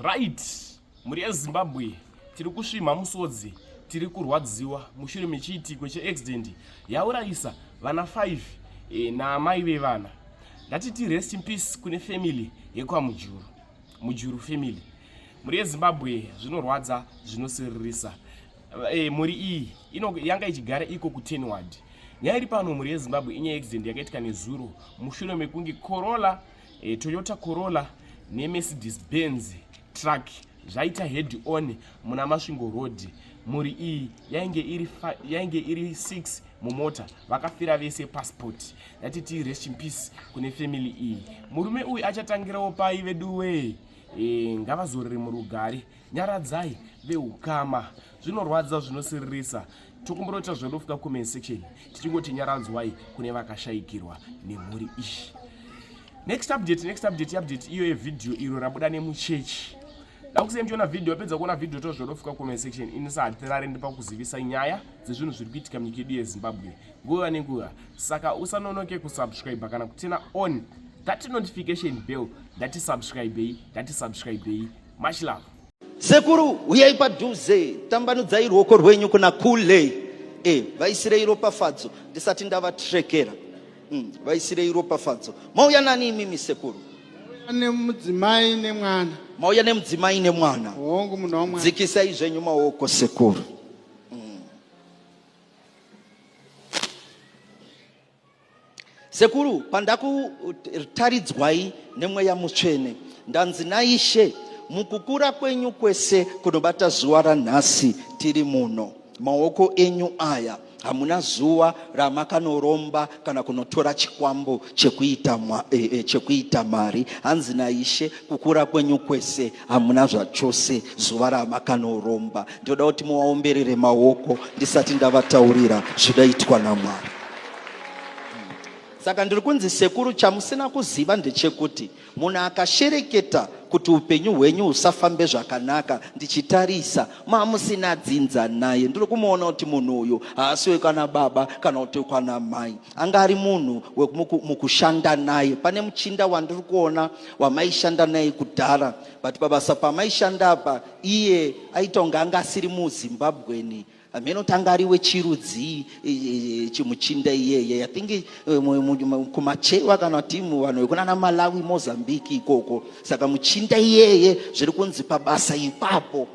Right, mhuri yeZimbabwe tiri kusvimha musodzi, tiri kurwadziwa mushure mechiitiko cheaccident yaurayisa vana 5 e, naamai vevana. Ndatiti rest in peace kune family yekwaMujuru, Mujuru family. Mhuri yeZimbabwe zvinorwadza, zvinosiririsa. E, mhuri iyi yanga ichigara iko kuTenward. Nyaya iri pano mhuri yeZimbabwe inyaya yeaccident yakaitika nezuro mushure mekunge Corolla e, Toyota Corolla neMercedes Benz truck zvaita head on muna Masvingo Road. Mhuri iyi yainge iri yainge iri 6 mumota vakafira vese passport. Ndatiti rest in peace kune family iyi. Murume uyu achatangirawo pai veduwee? E, ngavazorere murugare. Nyaradzai veukama. Zvinorwadza zvinosiririsa. Tokumbira kuita zvedofika comment section tichingoti nyaradzwai kune vakashaikirwa nemhuri iyi. Next update, next update, update iyo yevideo iro rabuda nemuchechi. Dakusei muchiona video, apedza kuona video tozvodofika comment section. Ini sahatirare ndipa kuzivisa nyaya dzezvinhu zviri kuitika munyika yedu yeZimbabwe nguva nenguva. Saka usanonoke kusubscribe kana kuturn on that notification bell. Ndati subscribei, ndati subscribei. Much love. Sekuru huyai padhuze, tambanudzai ruoko rwenyu kuna kule. E, vaisirei ropafadzo ndisati ndavatrekera. Vaisirei ropafadzo. Mauya nani imimi sekuru? Nemudzimai nemwana. Mauya nemudzimai nemwana. Hongu munhu wamwana. Dzikisai zvenyu maoko sekuru. Sekuru, pandakutaridzwai nemweya mutsvene, ndanzi naIshe, mukukura kwenyu kwese kunobata zuva ranhasi tiri muno, maoko enyu aya hamuna zuva ramakanoromba kana kunotora chikwambo chekuita, e, e, chekuita mari. Hanzi naIshe, kukura kwenyu kwese hamuna zvachose zuva ramakanoromba. Ndinoda kuti muvaomberere maoko ndisati ndavataurira zvinoitwa naMwari. Saka ndiri kunzi sekuru, chamusina kuziva ndechekuti munhu akashereketa kuti upenyu hwenyu husafambe zvakanaka, ndichitarisa mamusina dzinza naye, ndiri kumuona kuti munhu uyu haasi wekwana baba kana kuti wekwana mai, anga ari munhu mukushanda naye. Pane muchinda wandiri kuona wamaishanda naye kudhara, but pabasa pamaishanda apa iye aita kunge anga asiri muZimbabweni. Hameno kuti anga ari wechirudzii chimuchinda iyeye. I think kumachewa kana kuti vanhu vekunana Malawi, Mozambique ikoko. Saka muchinda iyeye zviri kunzi pabasa ipapo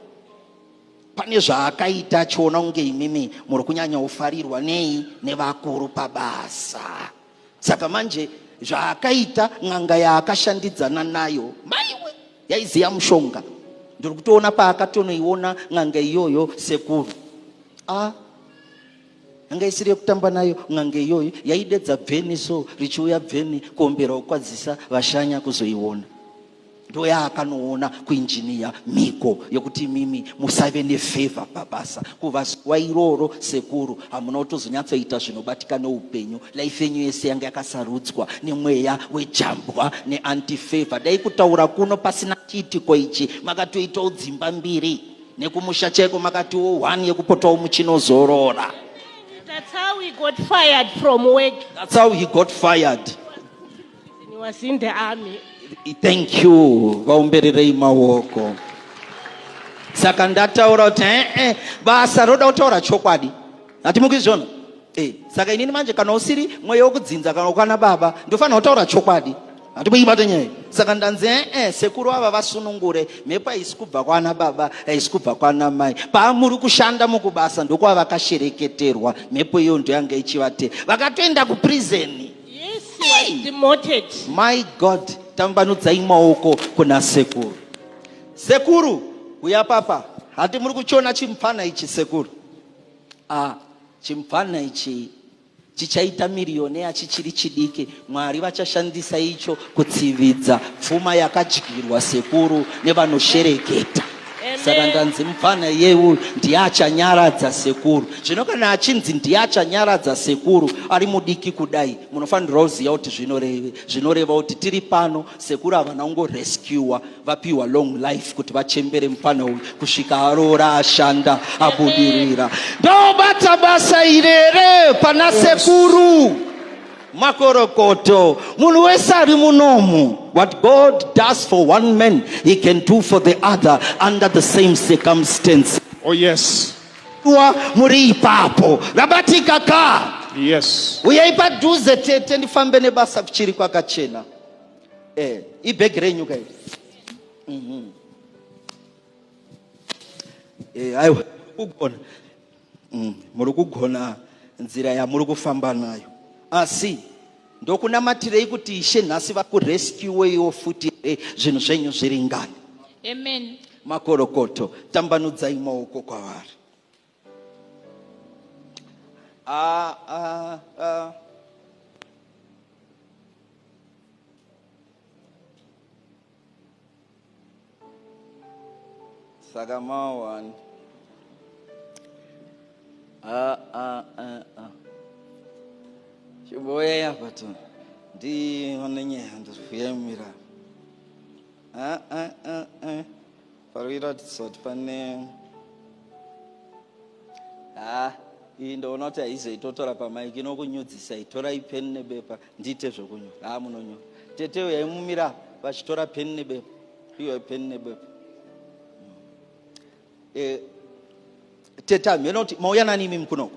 pane zvaakaita achiona kunge imimi muri kunyanya kufarirwa nei nevakuru pabasa. Saka manje zvaakaita n'anga yaakashandidzana nayo maiwe yaiziya mushonga. Ndiri kutoona paakatonoiona n'anga iyoyo sekuru. A yanga isiri yekutamba nayo n'anga iyoyo, yaidedza bveni so richiuya bveni kuombera kukwadzisa vashanya kuzoiona. Ndoyaakanoona kuinjiniya mhiko yekuti imimi musave nefevha pabasa. Kuva zuva iroro sekuru hamuna kutozonyatsoita zvinobatika neupenyu. Life yenyu yese yanga yakasarudzwa nemweya wejambwa neantifevha. Dai kutaura kuno pasina chiitiko ichi makatoitawo dzimba mbiri nekumusha chaiko makatiwo one yekupotawo muchinozorora. That's how he got fired from work. That's how he got fired. He was in the army. Thank you. Vaombererei maoko. Saka ndataura kuti eh, basa roda kutaura chokwadi. Hatimukizvona? Eh, saka inini manje kana usiri mweya wekudzinza kana ukana baba ndofanira kutaura chokwadi. Hatikuibata nyaya. Saka ndanzi eh, sekuru ava vasunungure mhepo haisi kubva kwana baba haisi kubva kwana mai. Paamuri kushanda mukubasa ndokwavakashereketerwa mhepo iyo ndoyanga ichivate. Vakatoenda kuprison. Yes, he was demoted. My God, tambanudzai maoko kuna sekuru. Sekuru, uya papa. Hati muri kuchiona chimupfana ichi sekuru. Ah, chimupfana ichi chichaita miriyonea chichiri chidiki. Mwari vachashandisa icho kutsividza pfuma yakadyirwa sekuru nevanoshereketa. Saka ndanzi mupfana iyeyu ndiye achanyaradza sekuru. Zvino kana achinzi ndiye achanyaradza sekuru ari mudiki kudai, munofanirwa kuziva kuti zvinoreve. Zvinoreva kuti tiri pano sekuru havana kungorescuwa, vapiwa long life kuti vachembere mupfana uyu kusvika aroora, ashanda, abudirira. Ndobata basa irere pana sekuru. Makorokoto, munhu wese ari munomu. What God does for one man, he can do for the other under the same circumstance. Oh, yes. Wa muri ipapo rabatika ka. Yes. Uyai padhuze tete ndifambe nebasa kuchiri kwakachena. Eh, ibhegi renyu kai. Eh, aiwa kugona. Muri kugona nzira yamuri kufamba nayo. Asi ndokunamatirei kuti Ishe nhasi vakurescueiwo futi here zvinhu zvenyu zviringane. Amen. Makorokoto, tambanudzai maoko kwavari. Ah, ah, ah. Saka ma one. Ah, ah, ah, ah. Chiboya apa tu. Ndione nyaya ndiri kuyemira. Ah, ah, ah, ah. Pari kuratidza kuti pane ah, iyi ndoona kuti haizoitotora pamaiki inokunyudzisai. Torai peni nebepa ndiite zvekunyora. Ah, munonyora. Tete uyai mumira vachitora peni nebepa. Iyoyi peni nebepa. Tete hameno kuti mauya nani imimi kunoku?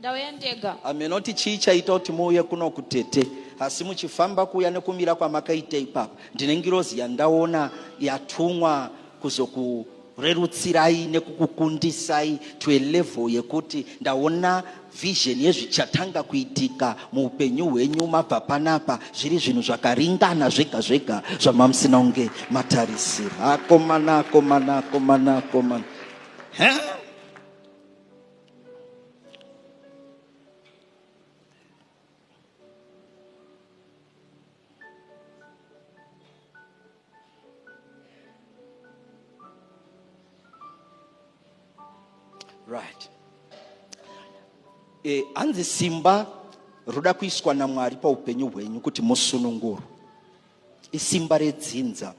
Ndauya ndega. Hameno kuti chii chaita kuti muuye kunoku tete, asi muchifamba kuuya nekumira kwamakaita ipapa, ndine ngirozi yandaona yatumwa kuzokurerutsirai nekukukundisai to a level yekuti ndaona vision yezvichatanga kuitika muupenyu hwenyu mabva panapa zviri zvinhu zvakaringana zvega zvega zvamamusina kunge matarisira. Akomana, akomana, akomana, akomana. Ha? Right. Hanzi simba roda kuiswa naMwari paupenyu hwenyu kuti musunungurwe. Isimba redzinza.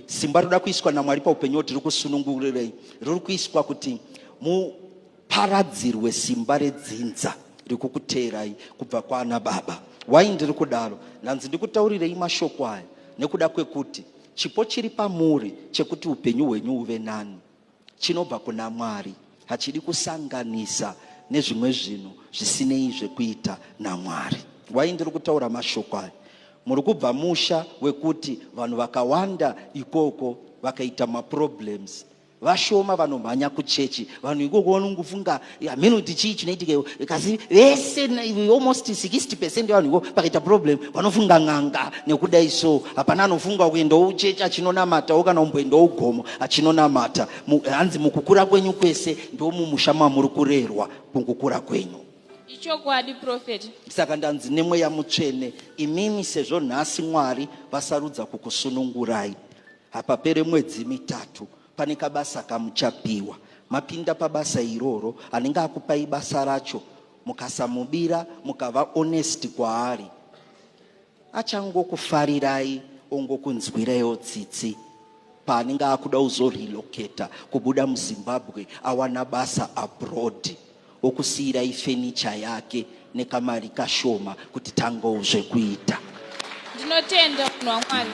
Simba roda kuiswa naMwari paupenyu kuti rikusunungurirei. Riri kuiswa kuti muparadzirwe simba redzinza rikukuteerai kubva kwaana baba. Wai ndiri kudaro? Ndanzi ndikutaurirei mashoko aya nekuda kwekuti chipo chiri pamuri chekuti upenyu hwenyu huve nani chinobva kuna Mwari, hachidi kusanganisa nezvimwe zvinhu zvisinei zvekuita naMwari. Wai ndiri kutaura mashoko aya? Muri kubva musha wekuti vanhu vakawanda ikoko vakaita maproblems, vashoma vanomhanya kuchechi. Vanhu ikoko vanongofunga hameno kuti chii chinoitika iwo, kasi vese almost 60% yevanhu ikoko pakaita problem vanofunga n'anga nekudai so. Hapana anofunga kuendawo kuchechi achinonamatawo kana kumboendawo kugomo achinonamata. Hanzi mukukura kwenyu kwese ndomumusha mamuri kurerwa mukukura kwenyu. Ichokwadi prophet. Saka ndanzi nemweya mutsvene, imimi sezvo nhasi Mwari vasarudza kukusunungurai, hapapere mwedzi mitatu pane kabasa kamuchapiwa. Mapinda pabasa iroro, anenge akupai basa racho, mukasamubira, mukava honest kwaari, achangokufarirai ongokunzwiraiwo tsitsi paanenge akuda kuzorelocata kubuda muZimbabwe awana basa abroad, okusiyirai furniture yake nekamari kashoma kuti tangawo zvekuita. Ndinotenda munhu waMwari.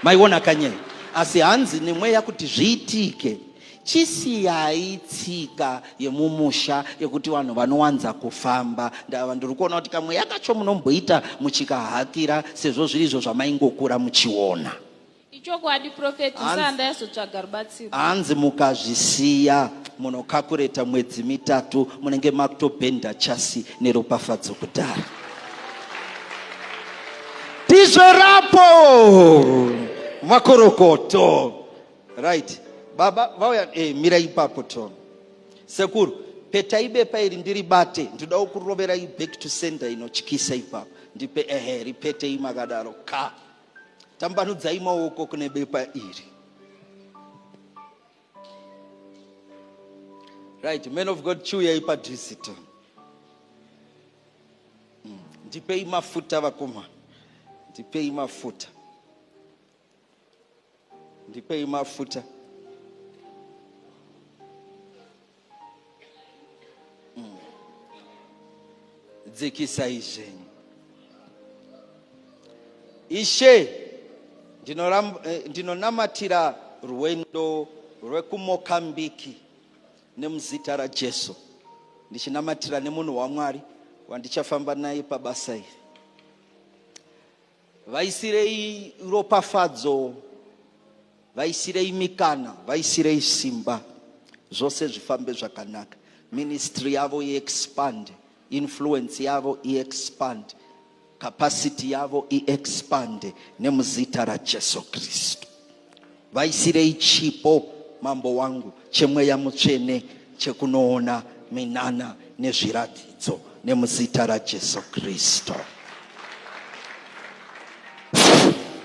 Maiona kanyaya? Asi hanzi nemweya kuti zviitike, chisiyai tsika yemumusha yekuti vanhu vanowanza kufamba. Ndava ndiri kuona kuti kamweya kacho munomboita muchikahakira sezvo zviri izvo zvamaingokura muchiona. Ichokwadi prophet, saka ndaizotsvaga rubatsiro. Hanzi mukazvisiya munokakureta mwedzi mitatu munenge makutobhenda chasi neropafadzo kudhara. Tizverapo makorokoto. Right. Baba vauya mira ipapo Tom. Sekuru, petai bepa iri ndiribate, ndinoda kukuroverai back to sender inotyisa ipapo. Ndipe ehe, ripetei makadaro ka. Tambanudzai maoko kune bepa iri. Right, man of God, chiuyai padhuze Tom. Ndipei mafuta vakomana. Ndipei mafuta. Ndipei mafuta. Dzikisai zvenyu. Ishe, ndinonamatira rwendo rwekuMokambiki nemuzita raJesu, ndichinamatira nemunhu waMwari wandichafamba naye pabasa iri. Vaisirei ropafadzo, vaisirei mikana, vaisirei simba, zvose zvifambe zvakanaka. Ministry yavo iexpand, influence yavo iexpand, capacity yavo iexpand nemuzita raJesu Kristu. Vaisirei chipo, mambo wangu, chemweya mutsvene chekunoona minana nezviratidzo nemuzita raJesu Kristu.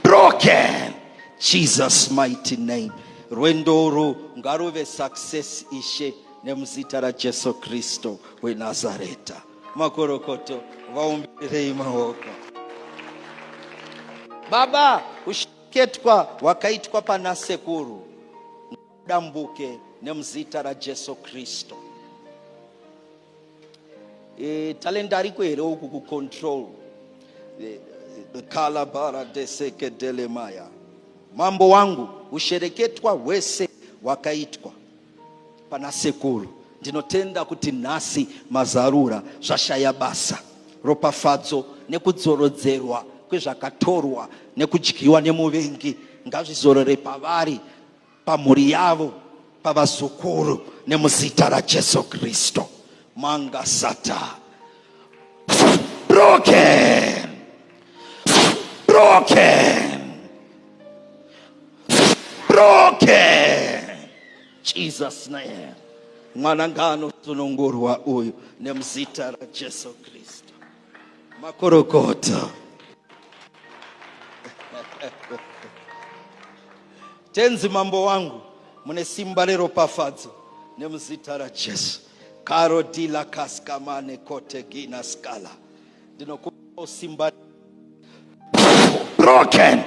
Broken, Jesus mighty name. Rwendo urwu ngaruve success, Ishe, nemuzita raJesu Kristu weNazareta. Makorokoto, vaumbirirei maoko. Baba, usheketwa hwakaitwa pana sekuru dambuke nemuzita raJesu Kristu. Talenda ariko here uku kucontrol? Kalabara desekedelemaya. Mambo wangu, ushereketwa hwese hwakaitwa pana sekuru, ndinotenda kuti nhasi mazarura, zvashaya basa. Ropafadzo nekudzorodzerwa kwezvakatorwa nekudyiwa nemuvengi ngazvizorore pavari, pamhuri yavo, pavazukuru nemuzita raJesu Kristu. Mangasata, broken, broken, broken, Jesus name. Mwana ngaanosunungurwa uyu nemuzita raJesu Kristu. Makorokota. Tenzi mambo wangu, mune simba reropafadzo nemuzita raJesu. Karo dila kaskamane kote gina skala. Ndinokupa simba, broken.